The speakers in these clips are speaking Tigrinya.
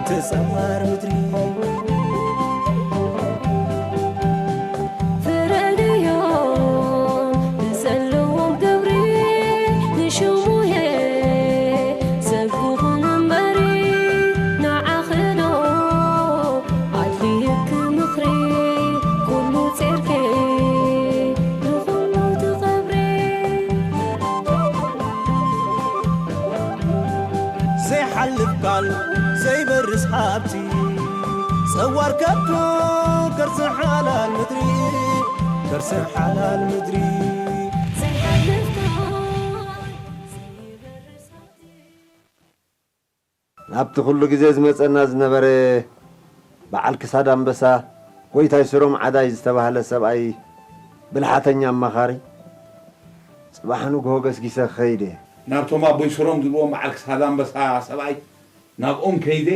ተጸዋር ምድሪ ፍረድዮም ንዘለዎም ግብሪ ንሽሙየ ሰብ ክኹን እምበሪ ንዓኽዶ ኣድልየኪ ምኽሪ ኩሉ ጼርኪ ንኹሉ ትቐብሪ። ዘይሓልፍ ቃል ዘይበርስ ሃብቲ ጸዋር ከቶ ከርሲ ሓላል ምድሪ ከርሲ ሓላል ምድሪ። ዘይሓልፍ ቃል ዘይበርስ ሃብቲ። ናብቲ ኩሉ ግዜ ዝመጸና ዝነበረ በዓል ክሳድ ኣንበሳ ጎይታይ ስሮም ዓዳይ ዝተባህለ ሰብኣይ ብልሓተኛ ኣማኻሪ ጽባሕ ንግሆ ገስጊሰ ክኸይድ እየ። ናብቶም ኣቦይ ስሮም ዝብልዎም በዓል ክሳድ ኣንበሳ ሰብኣይ ናብኦም ከይደ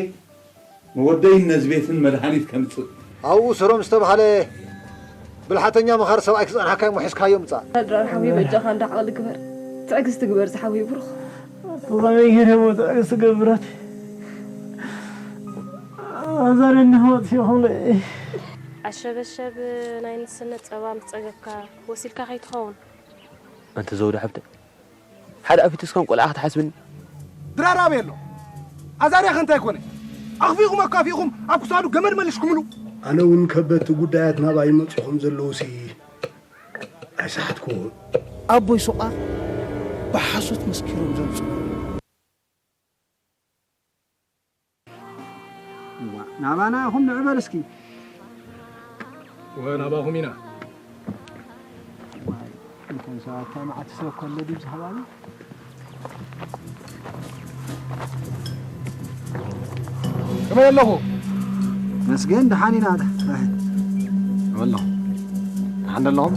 ንወደይን ነዚ ቤትን መድሃኒት ከምጽእ። ኣብኡ ስሮም ዝተባህለ ብልሓተኛ መኻሪ ሰብኣይ ክጸንሓካ እሞ ሒዝካዮ ምጻእ። ድራር ሓወይ በጃኻ እንዳ ዓቕሊ ግበር። ትዕግስቲ ግበር ዝሓወይ ብሩኽ። ብኸመይ ገይረ እሞ ትዕግስቲ ገብራት? ኣዛር እንሆ እትኹም። ኣሸበሸብ ናይ ንስነት ጸባ ምስ ጸገብካ ወሲድካ ከይትኸውን። ኣንቲ ዘውዲ ሓብተይ፣ ሓደ ኣፊትስ ከም ቆልዓ ክትሓስብኒ። ድራር ኣበይ ኣሎ? ኣዛርያ ከ እንታይ ኮነ? ኣኽፊእኹም ኣካፊእኹም ኣብ ክሳዱ ገመድ መሊስኩምሉ። ኣነ እውን ከበድቲ ጉዳያት ናባይ ይመጹ ከም ዘለዉ ሲ ኣይሰሓትኩዎን። ኣቦይ ሱቓ ብሓሶት መስኪሮም ዘምጽኡ። እዋ፣ ናባና ኢኹም ንዕበል እስኪ። እወ፣ ናባኹም ኢና። እዋይ፣ እንተን ሰባት እንታይ መዓት ሰብ ከሎ ድዩ ዝሃባሉ? ከመይ ኣለኹ? መስገን፣ ደሓን ኢና። ራሄል። ከመይ ኣለኹ? ደሓን ኣለኹም?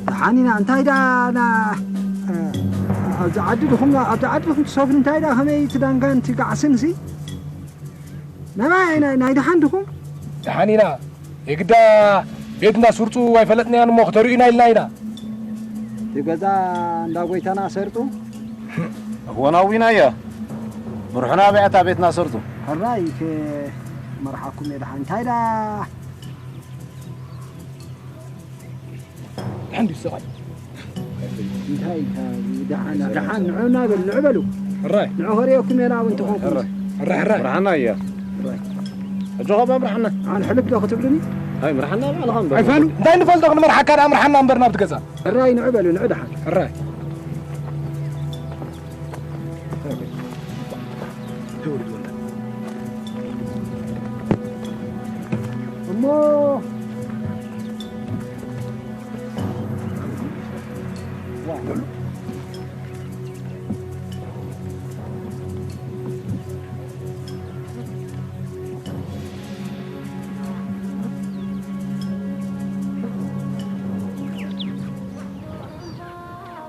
ደሓን ኢና። እንታይ ደኣ ና-፣ እ፣ ኣብዚ ዓዲ ድኹም፣ ኣብዚ ዓዲ ድኹም ትሰፍሩ፣ እንታይ ደኣ ከመይ እቲ ዳንጋን እቲ ጋዕስን ሲ? ናይ፣ ናይ፣ ናይ ደሓን ድኹም? ደሓን ኢና። የግዳ ቤትና ስርጹ ኣይፈለጥናያን እሞ ክተርእዩና ኢልና ኢና። እቲ ገዛ እንዳ ጎይታና ሰርጡ? እወ፣ ናዊና እያ። ምርሑና ብያታ ቤትና ሰርጡ። ሕራይ ከ መርሓኩም እየ ደሓን። እንታይ ደኣ? ደሓን ድዩ ሰብኣይ? እንታይ፣ እንታይ፣ ደሓን፣ ደሓን፣ ንዑ እና በሉ፣ ንዑ በሉ። ሕራይ። ንዑ ከርእየኩም እየ፣ ንኣብኡ እንተኾንኩም። ሕራይ። ሕራይ፣ ሕራይ። ምርሓና እያ። ሕራይ። ሕጂ ኸ ምርሓና? ኣን ሕልፍ ዶ ክትብሉኒ? ኣይ፣ ምርሓና ባዕልኻ እምበር። ኣይፋሉ፣ እንታይ ንፈልጦ ክንመርሓካ ደኣ፣ ምርሓና እምበር ናብቲ ገዛ። ሕራይ፣ ንዑ በሉ፣ ንዑ ደሓን። ሕራይ። እሞ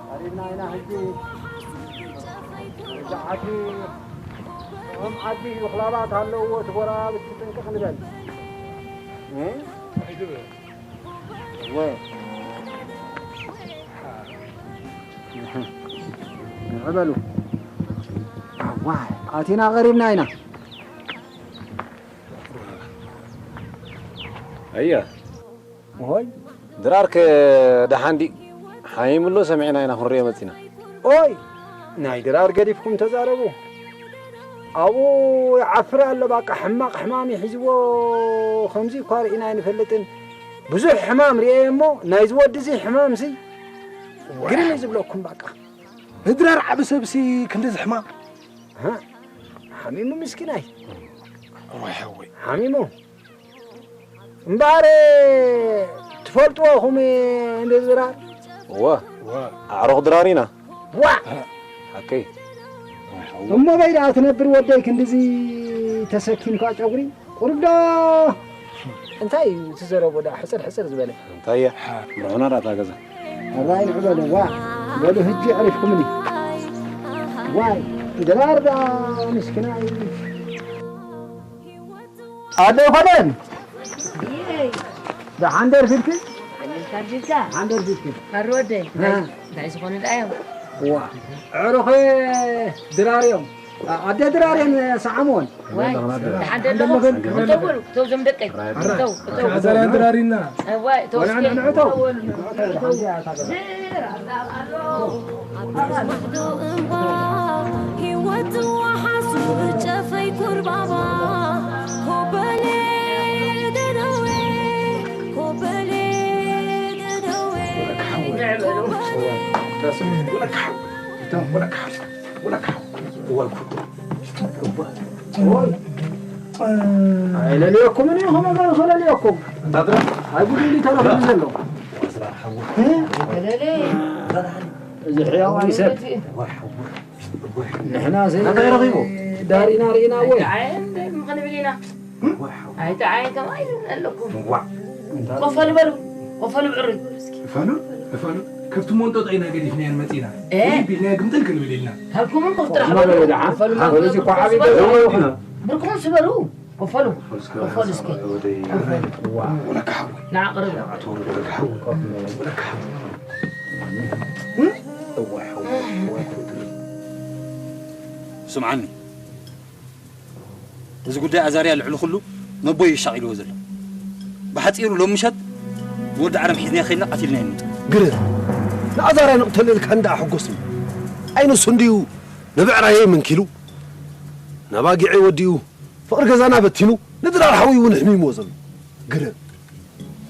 ቀሪብና ኢና ሕጂ። እዚ ዓዲ፣ እቶም ዓዲ ውኽላባት ኣለውዎ፣ እቲ ጎረባብቲ ጥንቅቕ ንበል። እ? እወ። ንዑ በሉ። ኣዋ፣ ኣቲና ቀሪብና ኢና። ኣየ። ሆይ። ድራር ከ ደሓን ድዩ? ሓሚሙ ኣሎ ሰሚዕና ኢና ክንሪኦ መጺና። ኦይ! ናይ ድራር ገዲፍኩም ተዛረቡ። ኣብኡ ይዓፍር ኣሎ፣ ባቃ ሕማቕ ሕማም እዩ ሒዝዎ። ከምዚ እኳ ርኢና ኣይንፈልጥን። ብዙሕ ሕማም ርእየ እሞ፣ ናይዚ ወዲ እዚ ሕማምሲ ግርም እዩ ዝብለኩም ባቃ። ንድራር ዓቢ ሰብሲ ክንድዚ ሕማም? ሃ? ሓሚሙ ምስኪናይ። እዋይ ሓወይ። ሓሚሙ። እምበኣር ትፈልጥዎ ኢኹም እንድራር? እወ። እወ። ኣዕሩኽ ድራር ኢና። ዋ! ሓቀይ። እሞ በይ ደኣ ትነብር ወደይ ክንድዚ ተሰኪምካ ጨጉሪ? ቁሩብ ዶ እንታይ እዩ እቲ ዘረቦ ደኣ ሕጽር ሕጽር ዝበለ? እንታይ እያ? ምርሑና ደኣ እታ ገዛ። ኣራይ ንዑ በሉ፣ ዋ፣ በሉ ህጂ ኣዕሪፍኩምኒ። ዋይ፣ ድራር ደኣ ምስኪናይ። ኣደ ይኾነን። ይይ። ደሓን ደርፊልኪ? ሓሊልካ ኣዲልካ? ደሓን ደርፊልኪ? ካሮ ወደይ፣ እ። እንታይ፣ እንታይ ዝኾኑ ደኣ እዮም? ዋ፣ ኣዕሩኸ ድራር እዮም። ኣደ ድራር እየን ሰዓሞን። ዋይ፣ ደሓን ደለኹም? ክተው በሉ፣ ክተው ዞም ደቀይ። ክተው፣ ክተው። ኣዛርያ ድራሪና። እዋይ፣ ክተው እስኪ። ንዕተው። እምባ ህይወት ዋሓሱ ጨፈይ ኩርባባ ኮበሌ ደደዌ ኮበሌ ደደዌ ኮበሌ ኣይለልየኩምን እዩ፣ ከመ ጋር ከለልየኩም። እንታይ ትረፍ? ኣይ፣ ጉድ እንዲ ተረፍ እዩ ዘሎ። እዚ ሕያዋይ ሰብ። ንሕና ዘይ እንታይ ረኺቡ? ዳሪና ርኢና ወይ? ኣይተዓየን ክንብል ኢና። ኣይተዓየን ከምኣ ኢሉ ኣለኩም። ዋ። ቆፈሉ በሉ። ቆፈሉ ብዕሩይ። እፈሉ፣ እፈሉ። ከብቲ መንጦጦ ኢና ገዲፍናየን መጺና። እ? ውይ፣ ቢልና ግምጥል ክንብል ኢልና። ሃብኩምን ኮፍ ጥራሕ በሉ። ደሓን። ቆፈሉ ሃ፣ በሉ። እዚ እኮ ዓቢ ቆፈሉ ገዛ በሉ። ነው። ብርኩም ስበሩ። ቆፈሉ። ቆፈሉ እስኪ። ወደይ። ቆፈሉ። ዋ። ወለካ ሓወይ። ንዓ ቅርብ። ኣቶ ወለካ ሓወይ። ወለካ ሓወይ። እዋ ሓወይ። ስምዓኒ። እዚ ጉዳይ ኣዛርያ ልዕሊ ኩሉ ነቦይ የሻቒልዎ ዘሎ። ብሓጺሩ ሎሚ ምሸት ንወዲ ዓረም ሒዝናዮ ኸይድና ቀቲልናዮ ንመጽእ። ግርም፣ ንኣዛርያ ንቕተሎ ኢልካ እንዳ ኣሐጎስኒ። ኣይ ንሱ እንድዩ ንብዕራየይ መንኪሉ፣ ነባጊዐይ ወዲኡ፣ ፍቕሪ ገዛና በቲኑ፣ ንድራር ሓወይ እውን ኣሕሚምዎ ዘሎ። ግርም።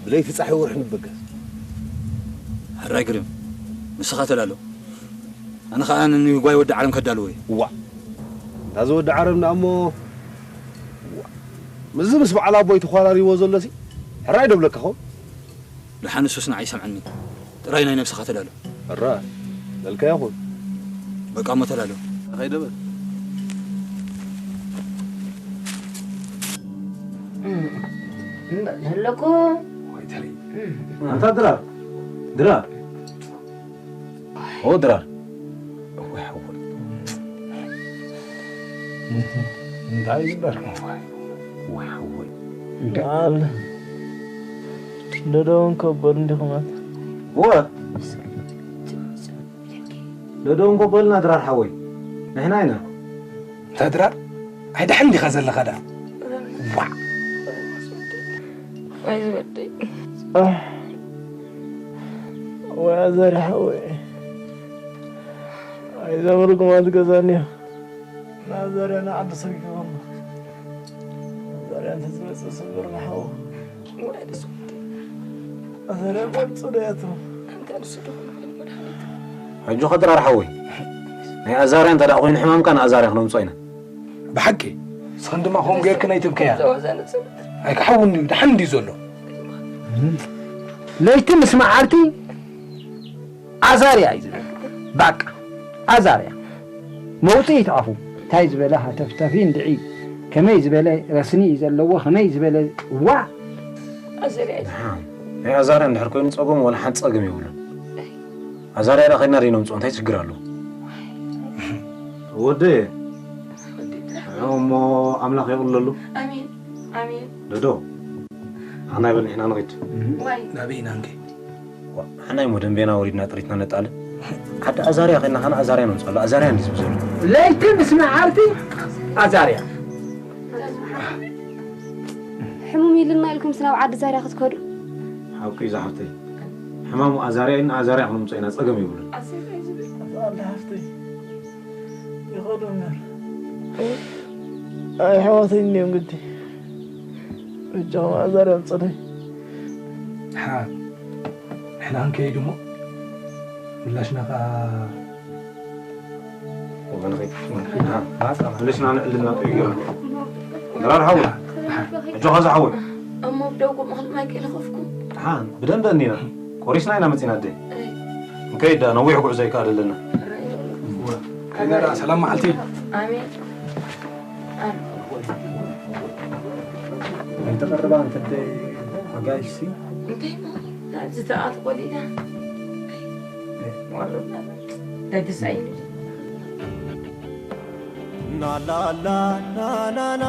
ብለይቲ ጻሒ ወርሒ ንበገስ። ሕራይ ግርም፣ ንስኻ ተዳሎ። ኣነ ኸኣ ንጓይ ወዲ ዓረም ከዳልዎ እየ። እዋ። እንታ እዚ ወዲ ዓረም ደኣ እሞ፣ እዋ። ምስዚ ምስ በዓል ኣቦይ ተዃራሪዎ ዘሎሲ፣ ሕራይ ዶ ብለካ ኸውን? ደሓን ንሱስ ንዓይ ይሰምዐኒ። ጥራይ ናይ ነብስኻ ተዳሎ። ሕራይ። በልካ ይኹን። በቃ እሞ ተዳሎ። ከይደ በል። ኣለኩ። ወይ ተለይ። ኣንታ ድራር፣ ድራር። ኦ ድራር። ወይ ሓወይ። እንታይ ይግበር? ወይ ሓወይ። ደኣል። ደደውን ከበል እንዲኹም ኣታ። ወ። ደደውን ከበልና ድራር ሓወይ። ንሕና ኢና። እንታይ ድራር? ኣይ ደሓን እንዲኻ ዘለኻ ደኣ? ዋዕ። ኣይዝበደይ። ኣሕ፣ ወይ ኣዛርያ ሓወይ። ኣይዞም ርጉማት ገዛኒ እዮም። ንኣዛርያ ንዓዲ ሰጊሮም። ኣዛርያ እንተዝመጽእ ስብር ንሓው። ወይ ኣዛርያ መጽኡ ዶ ያቶም? ሕጂ ኸ ድራር ሓወይ፣ ናይ ኣዛርያ እንተ ደኣ ኮይኑ ሕማምካ ንኣዛርያ ክነምጽኦ ኢና። ብሓቂ፣ ንስኽን ድማ ከምኡ ጌርክን ኣይትብከያ። ኣይክሓውን ድዩ? ደሓን ድዩ ዘሎ? ለይቲ ምስ መዓልቲ ኣዛርያ እዩ ዝብል። ባቃ፣ ኣዛርያ። መውጽኢት ኣፉ። እንታይ ዝበለ ሃተፍተፊ እንድዒ፣ ከመይ ዝበለ ረስኒ እዩ ዘለዎ፣ ከመይ ዝበለ ዋእ! ኣዛርያ እዩ። ደሓን። ናይ ኣዛርያ እንድሕር ኮይኑ ጸገሙ ዋላ ሓንቲ ጸገም የብሉን። ኣዛርያ ደኣ ከይድና ዶ ነምጽኦ፣ እንታይ ችግር ኣለዎ? ወደየ። ወደይ ጥራሕ። እሞ ኣምላኽ የቕልለሉ። ኣሜን፣ ኣሜን። ደዶ፣ ኣና ይበል ንሕና ንኺድ። ዋይ። ናበይ ኢና እንከ? ዋ፣ ሓናይ ሞ ደንቤና ወሪድና ጥሪትና ነጣለ። ዓዲ ኣዛርያ ከይድና ኸና ኣዛርያ ነምጽኣሉ። ኣዛርያ እንዲ ዝብል ዘሎ። ለይቲ ምስ መዓልቲ ኣዛርያ። ሕሙም ኢልና ኢልኩምስ ናብ ዓዲ ዛርያ ክትከዱ? ሓቂ እዩ ዝሓፍተይ። ሕማሙ ኣዛርያ ኢልና ኣዛርያ ክነምጽኦ ኢና፣ ጸገም የብሉን። ኣዛርያ እዩ ዝብል። ኣታ ኣለ ሓፍተይ። ይኸዱ እምበር። ኣይ ኣሕዋተይ እንድዮም ግዲ። በጃኹም ኣዛርያ ኣምጽኡለይ። ሓ፣ ንሕና ክንከይድ እሞ ምላሽና ከኣ ወገንኺ። መለስና ንዕልና ጠይቅና። ድራር ሓወይ። ኣጆኻ ዝሓወይ። እሞ ብደውኩም እኽሊ ማይ ከይለኸፍኩም። ደሓን፣ ብደንበ እኒና። ቆሪስና ኢና መጺና ኣደይ። ኣይ። ንከይድ ደኣ፣ ነዊሕ ጉዕዞ ኣይከኣል ኣለና። ኣይ። ከይና ደኣ፣ ሰላም መዓልቲ። ኣሜን። ኣሜን። ኣይተቐርባ እንተ ኣደይ ኣጋይሽሲ። እንታይ እሞ፣ ናብዚ ተኣት ቆሊዳ። ኣይ። ወርድና። ደድስ ኣይብል። ናላላ ናላላ።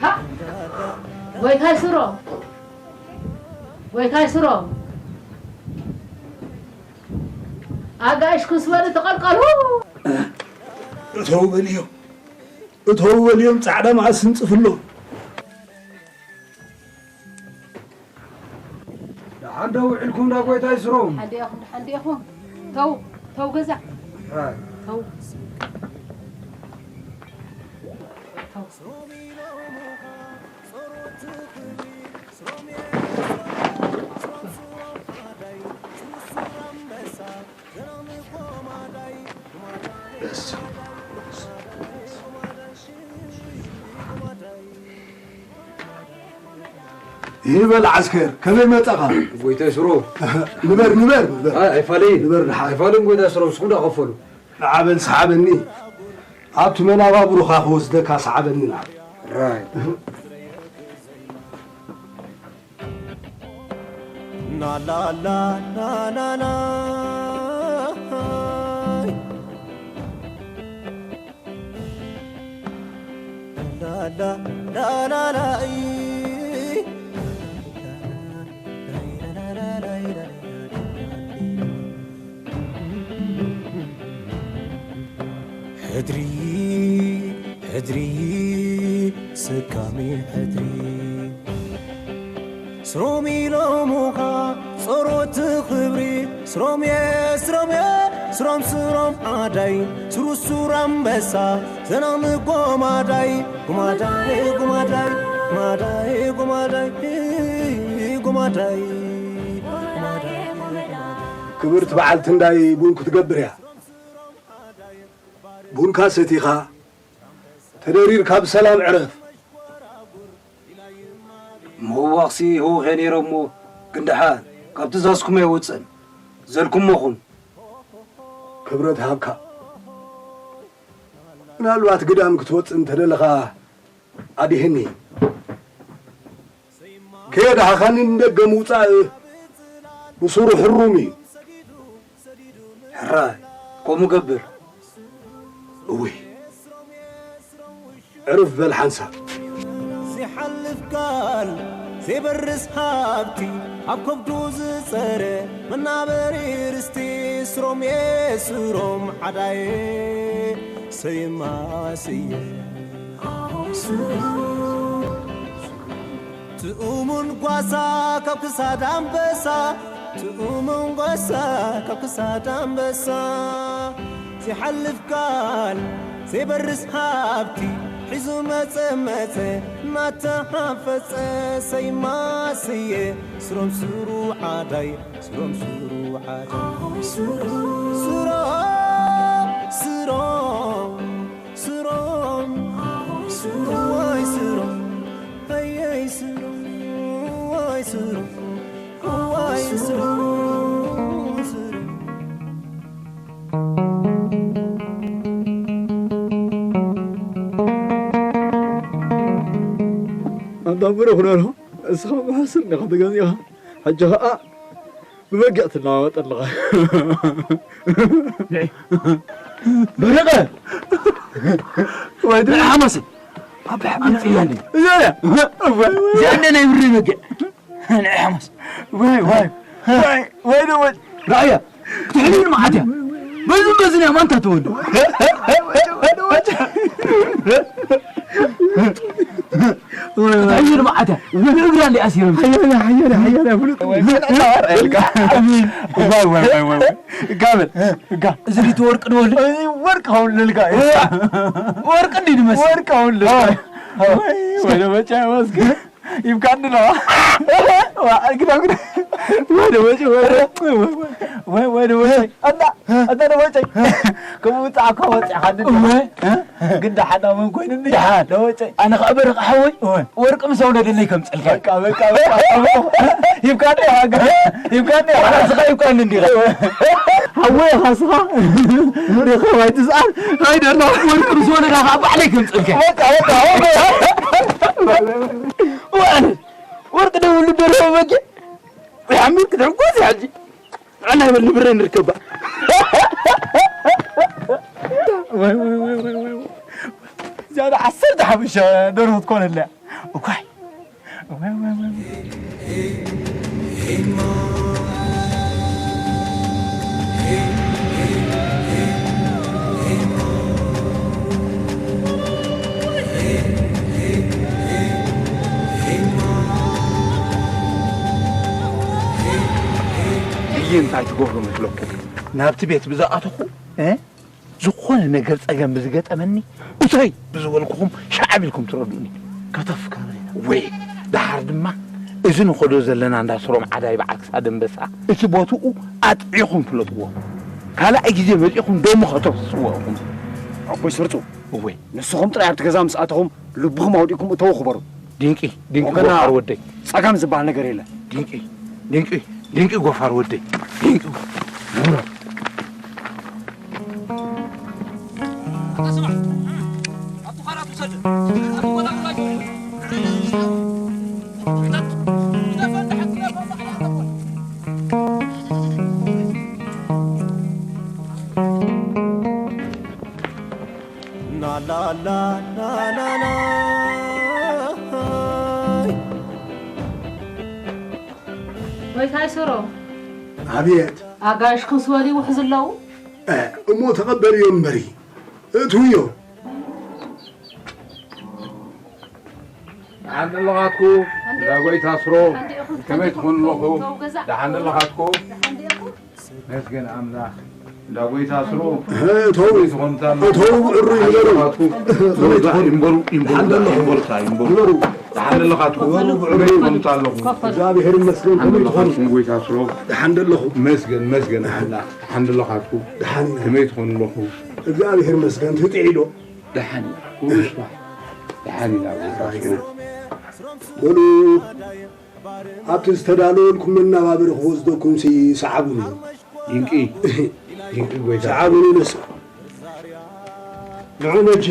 ሃ! ጎይታይ ስሮ! ጎይታይ ስሮ! ኣጋይሽ ኩስ በሉ ተቐልቀሉ። እተው በልዮም፣ እተው በልዮም፣ ጻዕዳ መዓስ እንጽፍሎም። ደሓን ዶ ውዒልኩም ዳ ጎይታይ ስሮም? ደሓን ዲኹም? ደሓን ዲኹም? ተው፣ ተው ገዛ። ኣይ። ተው። ተው። ይበል ዓስከር፣ ከመይ መጻኻ? ጎይታይ ስሮ። ንበር፣ ንበር፣ ንበር። ኣይ፣ ኣይፋለይን። ንበር፣ ንሓ-፣ ኣይፋልን ጎይታይ ስሮ፣ ንስኹም ዳ ከፈሉ። ንዓ በል ሰሓበኒ። ኣብቲ መናባብሮኻ ክወስደካ ሰሓበኒ ንዓ። ራይ። ናላላ ናናና ላላ ላላላ ሕድሪ ሕድሪ ስካሚ ሕድሪ ስሮም ኢሎሙኻ ጸሮት ክብሪ ስሮምየ ስሮምየ ስሮም ስሮም ዓዳይ ስሩሱር ኣንበሳ ዘናንጎ ማዳይ ጉማዳይ ጉማዳይ ጉማዳይ ጉማዳይ ጉማዳይ ጉማዳይ ክብርቲ በዓልቲ እንዳይ ቡን ክትገብር እያ። ቡንካ ሰቲኻ ተደሪርካ ብሰላም ዕረፍ። ምውዋቕሲ ህውኽ እየ ነይረ እሞ፣ ግን ደሓን ካብ ትእዛዝኩም ኣይወፅእን። ዘልኩሞ ኹን። ክብረት ሃብካ። ምናልባት ግዳም ክትወፅእ እንተደለኻ ኣዲህኒ። ከየድሃኻኒ ንደገ ምውጻእ ብሱሩ ሕሩም እዩ። ሕራይ፣ ከምኡ ገብር። እውይ፣ ዕርፍ በል ሓንሳብ። ዘይሓልፍ ቃል፣ ዘይበርስ ሃብቲ፣ ኣብ ከብዱ ዝጸረ መናበሪ ርስቲ፣ ስሮም እየ ስሮም ዓዳየ፣ ሰይማ ስየ። ትእሙን ጓሳ ካብ ክሳድ ኣንበሳ፣ ትእሙን ጓሳ ካብ ክሳድ ኣንበሳ። ዘይሓልፍ ቃል ዘይበርስ ሃብቲ ሒዙ መጸ መጸ እናተሓፈጸ ሰይማ ስየ ስሮም ስሩ ዓዳይ ስሮም ስሩ ዓዳይ ስሮም ስሮም ስሮም ስሮም ዋይ ስሮም ኣየይ ስሮም ዋይ ስሮም ዋይ ስሮም ስሮም ኣንታ ብሩኽ ደርሆ፣ እስኻ ብሕስር ዲኻ ተገዚእኻ? ሕጂ ኸኣ ብበጊዕ ትለዋወጥ ኣለኻ። በረቐ! ወይ ደኣ ሓማሲ! ኣብ ኣምጽእያ እንዴ? እዚኣ እያ! እዚኣ እንደ ናይ ብሪ በጊዕ! ንዒ ሓማስ። ወይ፣ ወይ፣ ወይ፣ ወይ፣ ዶ፣ ወይ። ራእያ፣ ክትሕልል መዓት እያ። በዚ፣ በዚ እያ ማንታ ትወልድ። ክትሕልል መዓት እያ። ንእግራ እንዲ ኣሲሮም። ሓያለ፣ ሓያለ፣ ሓያለ፣ ፍሉጥ። ወይ፣ ወይ፣ ወይ፣ ወይ፣ ወይ። እጋ በል፣ እጋ በል፣ እጋ። እዚ ዲቱ ወርቂ ዶ ወልድ? እዚ ወርቂ ከውልልካ እዩ። ወርቂ እንዲ ንመስል። ወርቂ ከውልልካ። ወይ፣ ወይ፣ ወይ፣ መጫ ይመስገን። ይብካኒ ኣለዋ። ዋ፣ ግዳ፣ ግዳ። ወደ ወጪ፣ ወደ፣ ወይ፣ ወይ፣ ወደ ወጪ። ኣታ፣ ኣታ ደወጨይ። ከምኡ ውጻእ እኮ ወጺእኻኒ እንዲኻ። እወ። ግን ደሓን ኣመን ኮይኑኒ። ደሓን። ደወጨይ። ኣነ ኸኣ በረኻ ሓወይ፣ እወ። ወርቂ ምስ ኣውለደለይ ከምጽልካ። በቃ፣ በቃ፣ በቃ። ይብካኒ፣ ይብካኒ። ሓራስኻ ይብካኒ እንዲኻ። ሓወይ፣ ኻስኻ። ሪኻ ዋይ ትስኣል። ሃይደ ኣለዋ። ወርቂ ምስ ወለዳ ኸኣ ባዕለይ ከምጽልካ። በቃ፣ በቃ፣ በቃ። ወርቂ ደውሉ ደርሆ በጊዕ። ወይ ሓሚድ ክትሕጎስ እያ ሕጂ። ጥዕና ይበል ንብረ ንርከባ። ወይ፣ ወይ፣ ወይ፣ ወይ፣ ወይ። ዝያዳ ዓሰርተ ሓሙሽተ ደርሆ ትኮነለያ። እኳይ። ወይ፣ ወይ፣ ወይ፣ ወይ። እንታይ ትገብሩ መስለኩም? ናብቲ ቤት ብዝኣተኹ፣ እ? ዝኾነ ነገር ጸገም ብዝገጠመኒ፣ እቶይ ብዝበልኩኹም ሻዕ ኢልኩም ትረድኡኒ። ከተፍ ካበይ? ወይ ደሓር ድማ፣ እዚ ንኸዶ ዘለና እንዳ ስሮም ዓዳይ በዓል ክሳድ ኣንበሳ፣ እቲ ቦትኡ ኣጥዒኹም ፍለጥዎ። ካልኣይ ግዜ መጺኹም ደሙ ከተፍስስዎ ኢኹም። ኣቦይ ስርጹ፣ እወ። ንስኹም ጥራይ ኣብቲ ገዛ ምስ ኣተኹም፣ ልብኹም ኣውዲእኩም እተዉ ክበሩ። ድንቂ፣ ድንቂ ወገና ጎፋር ወደይ። ጸገም ዝበሃል ነገር የለን። ድንቂ፣ ድንቂ፣ ድንቂ ጎፋር ወደይ። ድንቂ። ናላላ ናናና። ጎይታይ ስሮ፣ ኣብየት። ኣጋይሽ ክንስ በሉ ይውሕዙ ኣለዉ። እ፣ እሞ ተቐበልዮ እምበሪ። እትውዮ። ደሓን ኣለኻትኩ፣ እንዳ ጎይታ ስሮ፣ ከመይ ትኾኑ ኣለኹ? ደሓን ኣለኻትኩ? መስገን ኣምላኽ። እንዳ ጎይታ ስሮ፣ እህ፣ እተው፣ ከመይ ትኾኑ ኣለኹ? እተው፣ ብዕሩይ ንበሩ። ደሓን ኣለኻትኩ? ከመይ ትኾኑ? ይንበሩ፣ ይንበሩ፣ ደሓን ኣለኹ። ይንበሩ፣ ይንበሩ። ንበሩ። ደሓን ኣለኻትኩ? ንበሩ፣ ብዕሩይ። ከመይ ትኾኑ ኣለኹ? እግዚኣብሔር ይመስገን፣ ደሓን ከመይ ትኾኑ? ኣለኻትኩም ጎይታ ስሮ? ደሓን ኣለኹ። መስገን፣ መስገን ኣምላኽ። ደሓን ኣለኻትኩ? ደሓን ኢና። ከመይ ትኾኑ ኣለኹ? እግዚኣብሔር ይመስገን፣ ትጥዒ ዶ? ደሓን ኢና። ኩሉ ስራሕ ደሓን ኢና፣ ጎይታ ስሮ። በሉ፣ ኣብቲ ዝተዳለወልኩም መናባብሪ ክወስደኩምሲ ሰዓቡኒ። ድንቂ፣ ድንቂ ጎይታ። ሰዓቡኒ ንስ-፣ ንዑ ነጀ።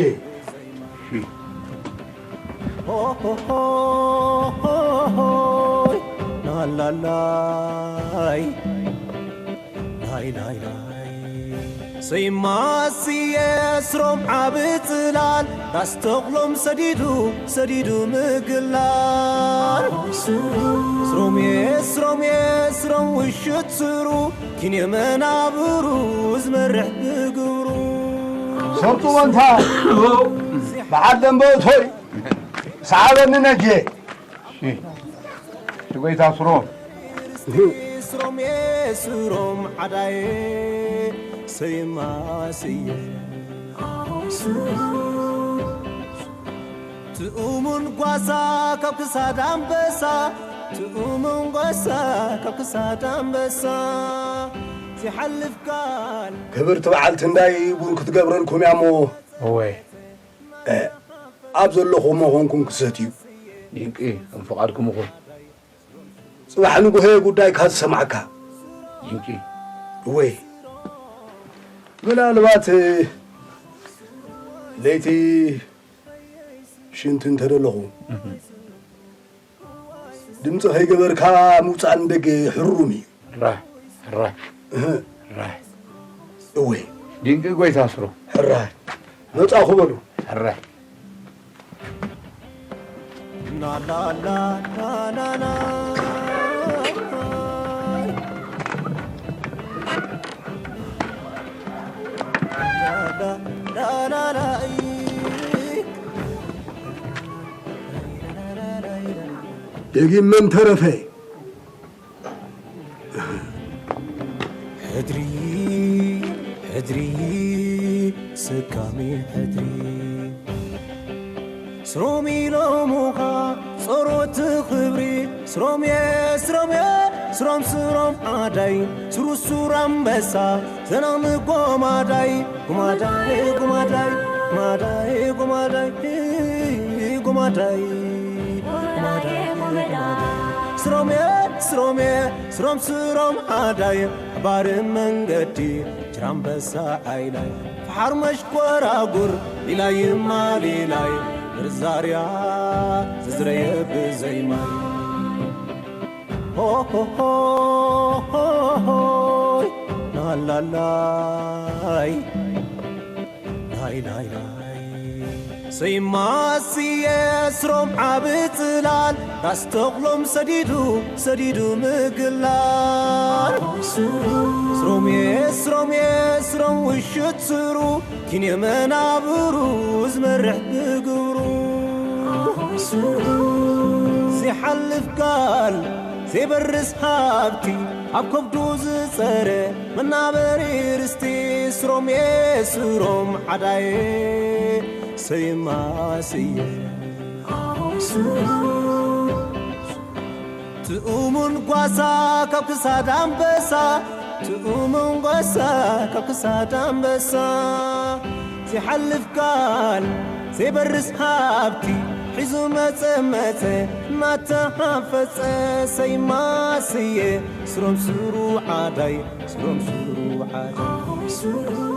ሆሆሆሆሆይ፣ ናላላይ፣ ናይ፣ ናይ፣ ናይ። ሰይማስየ ስሮም ዓቢ ጽላል፣ ራስ ተኽሎም ሰዲዱ፣ ሰዲዱ ምግላል። ስሮምየ፣ ስሮምየ፣ ስሮም ውሽት ስሩ፣ ኪንየ መናብሩ ዝመርሕ ብግብሩ። ሰርጡ ወንታ፣ በዓል ደንበ እቶይ፣ ሰዓበኒ ነጀ። እሺ፣ እሺ፣ ጎይታ ስሮም። ስሮምየ ስሮም ዓዳየ ሰይማስየ። ትእሙን ጓሳ ካብ ክሳድ ኣንበሳ፣ ትእሙን ጓሳ ካብ ክሳድ ኣንበሳ። ዘይሓልፍ ቃል። ክብርቲ በዓልቲ እንዳይ ቡን ክትገብረልኩም እያ እሞ። እወ። እ፣ ኣብ ዘለኹሞ ኾንኩም ክሰትዩ። ድንቂ፣ ከም ፍቓድኩም ይኹን። ጽባሕ ንግሆ ጉዳይካ ዝሰማዕካ። ድንቂ። እወ። ምናልባት ለይቲ ሽንቲ እንተ ደለኹ፣ እህ። ድምጺ ከይገበርካ ምውጻእ ንደገ ሕሩም እዩ። ሕራይ፣ ሕራይ፣ እህ። ሕራይ። እወ። ድንቂ ጎይታ ስሮ። ሕራይ። መጻኹ በሉ። ሕራይ። ናላላ ናናና። ናላላ ናናና። ደጊም መን ተረፈ? ሕድሪ፣ ሕድሪ፣ ስካሚ ሕድሪ። ስሮም ኢሎሙኻ ጾሮት ክብሪ። ስሮምየ፣ ስሮምየ፣ ስሮም፣ ስሮም ዓዳይ። ሱሩ፣ ሱር ኣንበሳ። ዘናም ጎማዳይ፣ ጎማዳይ፣ ጎማዳይ፣ ጎማዳይ፣ ጎማዳይ፣ ጎማዳይ፣ ጎማዳይ። ስሮምየ፣ ስሮምየ፣ ስሮም፣ ስሮም ዓዳይ፣ ባር መንገዲ፣ ጅራምበሳ ዓይላይ፣ ፈሓር መሽኮራጉር፣ ሊላይ ማሊላይ፣ ርዛርያ፣ ዝዝረየ ብዘይማይ። ሆሆሆሆይ ናላላይ፣ ናይ፣ ናይ፣ ናይ። ሰይማስየ ስሮም ዓቢ ጽላል፣ ራስ ተኽሎም ሰዲዱ፣ ሰዲዱ ምግላል። ስሮምየ፣ ስሮምየ፣ ስሮም ውሽት ስሩ፣ ኪንየ መናብሩ ዝመርሕ ብግብሩ። ዘይሓልፍ ቃል ዘይበርስ ሃብቲ ኣብ ከብዱ ዝጸረ መናበሪ ርስቲ ስሮም እየ ስሮም ዓዳየ ሰይማ ስየ ስሮም ትእሙን ጓሳ ካብ ክሳድ ኣንበሳ ትእሙን ጓሳ ካብ ክሳድ ኣንበሳ ዘይሓልፍ ቃል ዘይበርስ ሃብቲ ሒዙ መጸ መጸ እናተሃፈጸ ሰይማ ስየ ስሮም ስሩ ዓዳይ ስሮም ስሩ ዓዳይ ስሮም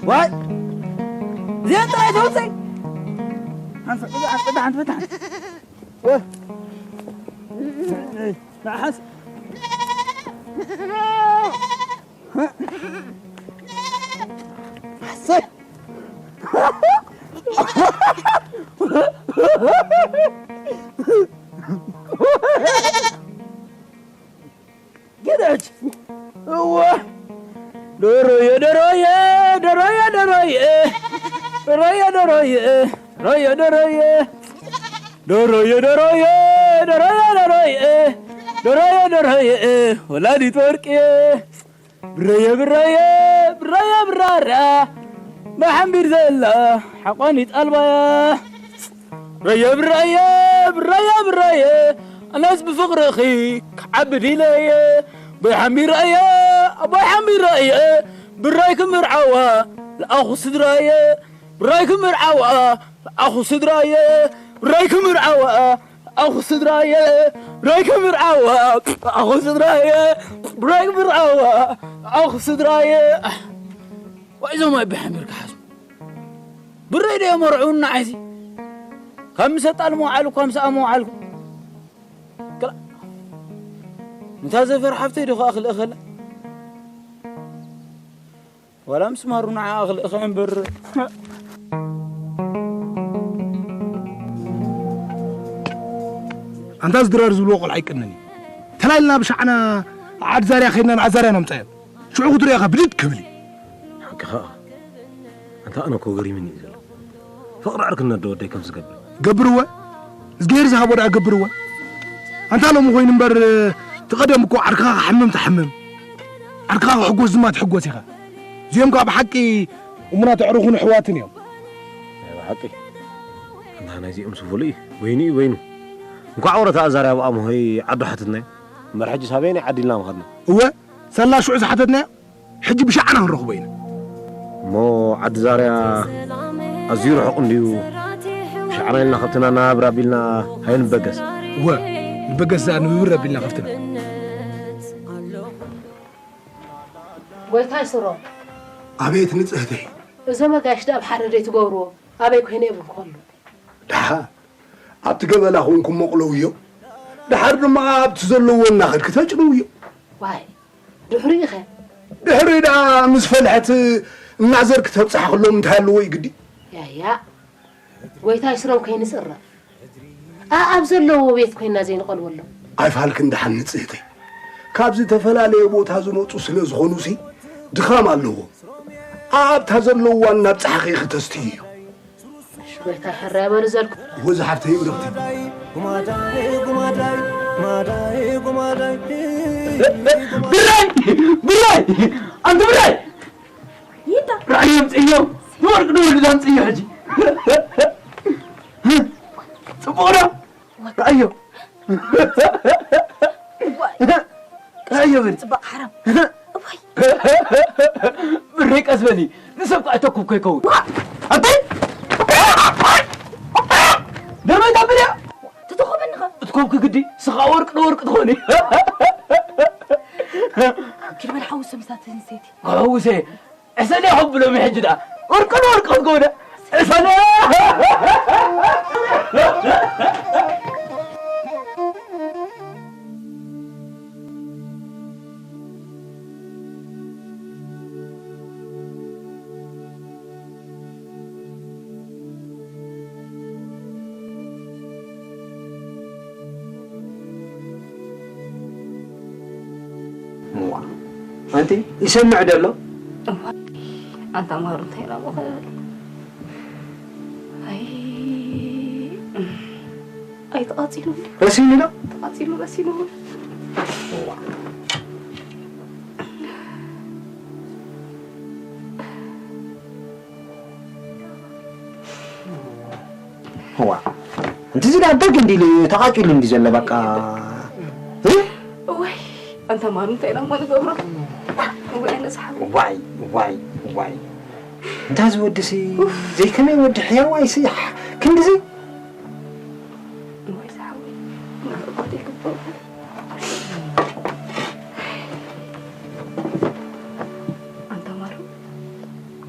ዋይ! እዚኣ ጥራይ ተውፅእ! ሓንቲ ፍታሕ፣ ሓንቲ ፍታሕ፣ ሓንቲ ፍታሕ። ወ-፣ ንዓስ። ኣሰይ! ግደች! እዋ! ዶሮየ፣ ዶሮየ፣ ዶሮየ፣ ዶሮየ። ዶሮየ፣ ዶሮየ። ዶሮየ፣ ዶሮየ። ዶሮየ፣ ዶሮየ፣ ዶሮየ። ዶሮየ፣ ዶሮየ። ወላዲት ወርቅየ። ብረየ፣ ብረየ፣ ብረየ፣ ብራራ። ብሓንቢር ዘላ ሓቋኒት ኣልባያ። ረየ ብረየ ብረየ ብረየ ኣነስ ብፍቕርኺ ክዓቢ ዲለየ። ኣቦይ ሓምቢረየ ኣቦይ ሓምቢረየ ብራይ ክምርዓዋ ለኣኹ ስድራየ። ብራይ ክምርዓዋ ለኣኹ ስድራየ። ብራይ ክምርዓዋ ለኣኹ ስድራየ። ብራይ ክምርዓዋ ለኣኹ ስድራየ። ብራይ ክምርዓዋ ለኣኹ ስድራየ። ዋይ ዞም ኣቦይ ሓምቢር ክሓስቡ ብረይ ዶ የመርዑና ዓይዚ ካብ ምሰ ጣል መውዓል እኳ ምስ ኣመውዓልኩ ክላ-፣ ነታ ዘፈር ሓፍተይ ዶ ኸኣ ክልእኸላ? ዋላ ምስ ማሩ ንዓኣ ክልእኸ እምበር። ኣንታ ዝድራር ዝብልዎ ቆልዓ ኣይቀነን እዩ። ተላይልና ብሻዕና ዓድ ዛርያ ኸይድና ንዓድ ዛርያ ነምጻዮ። ሽዑ ክትሪኦ ኢኻ ብድድ ክብል እዩ። ሓቅኻ። ኣንታ ኣነ እኮ ገሪሙኒ እዩ ዘሎ። ፍቕሪ ዕርክነት ዶ ወደይ ከምዚ ገብር? ገብርወ? እዝግሄር ዝሃቦ ደኣ ገብርወ? ኣንታ ሎሚ ኮይኑ እምበር፣ እቲ ቀደም እኮ ዓርክኻ ክሓምም ትሓምም። ዓርክኻ ክሕጎስ ድማ ትሕጎስ ኢኻ። እዚኦም ከኣ ብሓቂ እሙናት ኣዕሩኽን ኣሕዋትን እዮም። ናይ ብሓቂ። ኣንታ ናይዚኦም ስፉሉ እዩ። ወይኑ እዩ ወይኑ። እንኳዕ ወረታ ኣዛርያ ብኣምሆይ ዓዱ ሓትትናዮ። እምበር ሕጂ ሳበየናይ ዓዲ ኢልና ምኸድና? እወ፣ ሳላ ሽዑ ዝሓተትናዮ? ሕጂ ብሻዕና ክንረኽቦ ኢና። እሞ ዓዲ ዛርያ ኣዝዩ ርሑቕ እንድዩ። ብሻዕና ኢልና ከብትና ናብር ኣቢልና ኣይንበገስ። እወ፣ ንበገስ ደኣ ንብብር ኣቢልና ከብትና። ጎይታይ ስሮ። ኣቤት ንጽህተይ። እዞም ኣጋይሽ ደኣ ኣብ ሓደ ደይ ትገብርዎ ኣበይ ኮይነ እየ ብንኮሉ። ደሓ ኣብቲ ገበላ ኮንኩም መቕለውዮ። ደሓር ድማ ኣብቲ ዘለዎ እናኸድኪ ተጭንውዮ። ዋይ፣ ድሕሪኡ ኸ? ድሕሪ ደኣ ምስ ፈልሐት እናዘርክ ተብጽሓ ከሎም እንታይ ኣለዎ እዩ ግዲ? ያያ፣ ጎይታይ ስሮም ከይንጽረፍ። ኣኣብ ዘለዎ ቤት ኮይና ዘይንቐልወሎም። ኣይፋልክን ደሓን ንጽህተይ። ካብ ዝተፈላለየ ቦታ ዝመጹ ስለ ዝኾኑሲ ድኻም ኣለዎ። ኣኣብታ ዘለዋ እናብጽሓኺ ክተስትይ እዩ። እሺ፣ ጎይታይ ሕራይ በሉ ዘልኩ። ወዚ ሓፍተይ ብርኽቲ። ጉማዳይ፣ ጉማዳይ። ብራይ! ብራይ! ኣንተ ብራይ! ይታ! ራእዮ ኣምፅዮ! ንወርቂ ንወልድ ኣምፅዮ ሕጂ! ፅቡቕ ዶ? ራእዮ! ራእዮ በል! ፅባቕ ሓራም! እዋይ! ብረይ ቀስ በሊ! ንሰብ ከዓ ተኩብ ከይከውን! ኣንተ! ደርበይ ታብል እያ! ተተኾበኒ ኸ? እትኮብኪ ግዲ ስኻ ወርቂ ንወርቂ ትኾኒ! ኪድ በል ሓውሶ ምስታ ትንሰይቲ! ክሕውሰ! ዕሰለ ይኸብሎም ሕጂ ደኣ! ወርቂ ንወርቂ ክትገብረ! ዕሰለ! እዋ። ኣንቲ ይሰምዕ ደሎ? እዋ። ኣንታ ማሩ እንታይ ኢላ እሞ ክብል? ኣይ፣ ኣይ ተቓጺሉ። ረሲኑ ዶ? ተቓጺሉ፣ ረሲኑ። እዋ። እዋ። እንት እዚ ዳንተ ግን ዲሉ ተቓጺሉ እንዲ ዘሎ በቃ። እ? እዋይ፣ ኣንታ ማሩ እንታይ ኢና እሞ ንገብሮ? እዋይ፣ ኣነ ዝሓወይ። ዋይ፣ ዋይ፣ ዋይ። እንታ እዚ ወዲ ሲ ዘይከመይ ወዲ ሕያዋይ ሲ ክንድዚ? እዋይ፣ ዝሓወይ። ኣንታ ማሩ።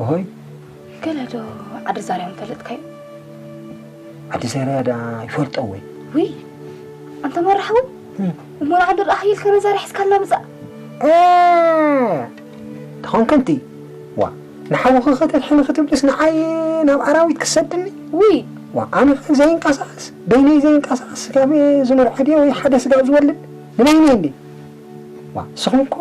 ኦሆይ። ገለ ዶ ዓዲ ዛርያ ምፈለጥካዮ? ዓዲ ዛርያ ዳ ይፈልጦ ወይ? ውይ፣ ኣንታ ማሩ ሓወይ። እም። እሞ ንዓዲ ደኣ ሓይልካ ነዛርያ ሒዝካልና ምጻእ። እ፣ ተኾንከ እንቲ፣ ዋ፣ ንሓውኺ ከተድሕኒ ክትብልስ ንዓይ ናብ ኣራዊት ክሰድኒ? ውይ። ዋ፣ ኣነ ኸ ዘይንቀሳቐስ፣ በይነይ ዘይንቀሳቐስ ስጋብ ዝምርዖ ድየ ወይ ሓደ ስጋብ ዝወልድ? ንበይነይ እንዲ። ዋ፣ ንስኹም እኮ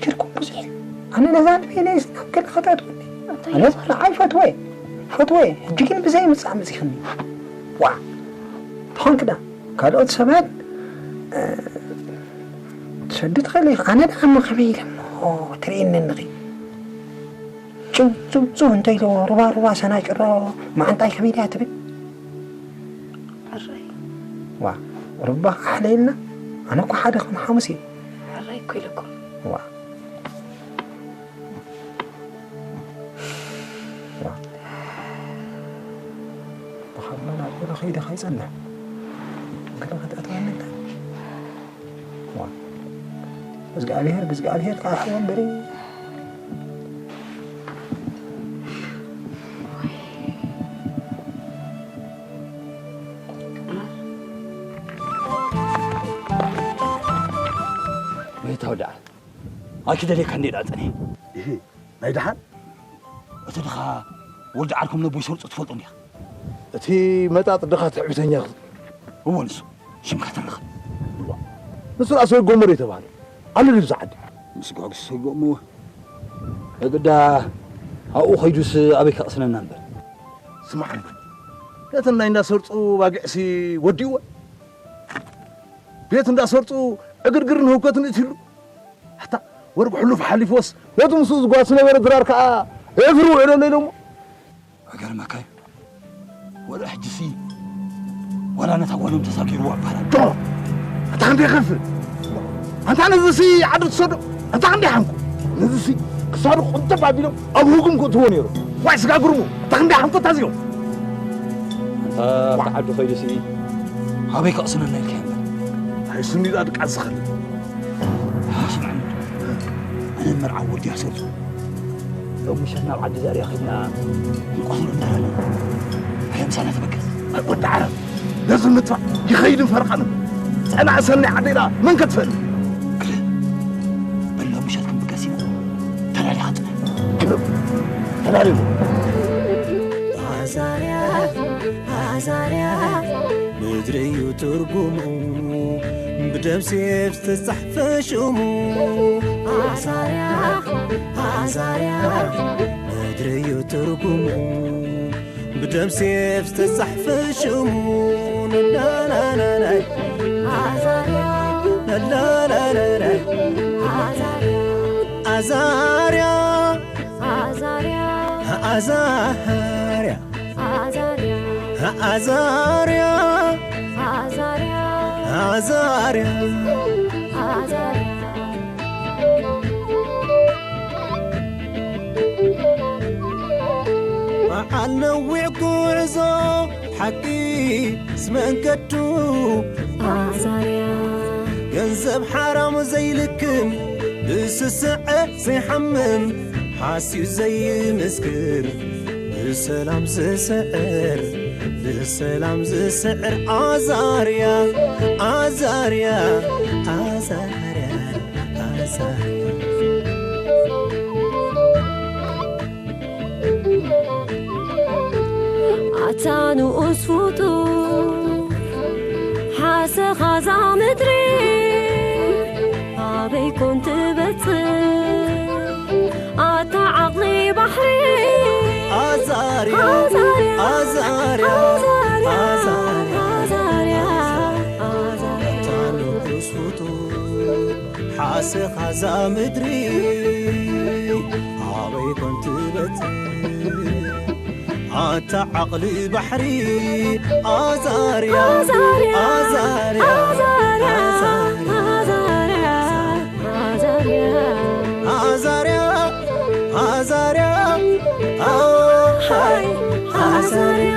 ችርኩም ብዙሕ እዩ። ኣነ ነዛ ንበይነይ ናብ ገለ ከተእትወኒ። እንታይ ኣነ እዩ? ንዓይ ፈትወ፣ ፈትወ። ሕጂ ግን ብዘይ ምጻእ መጺኽኒ። ዋ፣ ተኾንክ ዳ ካልኦት ሰባት፣ እ፣ ትሰዱ ትኽእል ኢኻ። ኣነ ደኣ እሞ ከመይ ኢለ እሞ ትርእየኒ እንኺ? ጭው፣ ጭው፣ ጭው እንተ ኢሎ ሩባ፣ ሩባ ሰናጭሮ መዓንጣይ ከመይ ድያ ትብል? ሕራይ። ዋ፣ ሩባ ኣሕለየልና። ኣነ እኮ ሓደ ከም ሓሙስ እየ። ሕራይ እኮ ኢለኩም። ዋ። ዋ። ብኻብሎ ናብ ገሎ ከይደ ከይጸንሕ። ገለ ክትኣትወኒ እንተ። ዋ። እግዚኣብሔር ብእግዚኣብሔር ከዓ ሕወ እምበሪ። መይታ ወደዓ። ኣኪ ደልየካ እንዴ ደኣ ጸኒሐ። እህ፣ ናይ ደሓን? እቲ ድኻ ወዲ ዓርኮም ነቦይ ሰርጹ ትፈልጦ እንዲኻ? እቲ መጣጥ ድኻ ትዕቢተኛ ኽ-፣ እዎ ንሱ። ሽምካ ተረኸ። ንሱ ራእሲ ወይ ጎመር የተባህለ። ኣሉ ድዩ ዝዓዲ? ምስ ጓግስ ወይ ጎሞ። እግዳ ኣብኡ ኸይዱስ ኣበይ ከቕስነና እምበር? ስማዕ እምበር። ነተን ናይ እንዳ ሰርጹ ባጊዕሲ ወዲእወን። ቤት እንዳ ሰርጹ ዕግርግርን ህውከትን እትህሉ። ኣታ ወርቂ ሕሉፍ ሓሊፍዎስ ነቲ ምስኡ ዝጓሲ ነበረ ድራር ከኣ ዕፍሪ ውዕለሎ ኢሎሞ። እገርመካ እዩ። ወላ ሕጂሲ ወላ ነታ ጓሎም ተሳጊርዋ ይበሃል ኣሎ። ዶ! ኣታ ክንደይ ከፍር! ኣንታ ነዚሲ ዓዲ ትሰዶ! ኣታ ክንደይ ሓንኩ! ነዚሲ ክሳዱ ቁንጥብ ኣቢሎም ኣብ ህጉም ክእትዎ ነይሩ። ዋይ ስጋ ጉርሙ! ኣታ ክንደይ ሓንኩ እታ እዚኦም! ኣታ ኣብቲ ዓዲ ኸይዱሲ ኣበይ ከቕስነና ኢልካ እምበር? ኣይስኒ ድኣ ድቃስ ዝኸልእ። ስምዓኒ፣ ኣነ መርዓ ወዲ ኣሰርጹ። ሎም ምሸት ናብ ዓዲ ዛርያ ኸድና ክንቆስሎ እንዳበልና። ኣየ ምሳና ተበገስ። ኣይ ወዲ ዓረብ፣ ነዚ ምጥፋእ ይኸይድን ፈርቓን። ጸላእ ሰናይ ዓደይ ደኣ መን ከትፈል? ግርም። በል ሎም ምሸት ክንብገስ ኢና። ተላሊኻ ጽናሕ። ግርም። ተላሊኹ። ኣዛርያ፣ ኣዛርያ፣ ምድሪ እዩ ትርጉሙ፣ ብደም ሴፍ ዝተጻሕፈ ሽሙ። ኣዛርያ፣ ኣዛርያ፣ ምድሪ እዩ ትርጉሙ፣ ብደም ሴፍ ዝተጻሕፈ ሽሙ። ናናናናይ። ኣዛርያ፣ ላላላላ። አዛርያ፣ አዛርያ፣ አዛርያ፣ አዛርያ፣ አዛርያ፣ አዛርያ። በዓል ነዊሕ ጉዕዞ ሓቂ ስመንገዱ ኣዛርያ። ገንዘብ ሓራም ዘይልክም፣ ብስስዐ ዘይሓምም፣ ሓስዩ ዘይምስክር፣ ብሰላም ዝስዕር፣ ብሰላም ዝስዕር ኣዛርያ፣ ኣዛርያ፣ ኣዛርያ፣ ኣዛርያ። ኣታ ንኡስ ፍጡር ሓሰኻ እዛ ምድሪ ኣበይ ኮን ትበጽሕ? ኣታ ዓቕሊ ባሕሪ ኣዛርያ፣ ኣዛርያ፣ ኣዛርያ፣ ኣዛርያ፣ ኣዛርያ፣ ኣዛርያ። ኣታ ንኡስ ፍጡር ሓሰኻ እዛ ምድሪ ኣበይ ኮን ትበጽሕ? ኣታ ዓቕሊ ባሕሪ ኣዛርያ፣ ኣዛርያ፣ ኣዛርያ፣ ኣዛርያ፣ ኣዛርያ፣ ኣዛርያ፣ ኣዛርያ፣ ኣዛርያ፣ ኣሃይ፣ ኣዛርያ።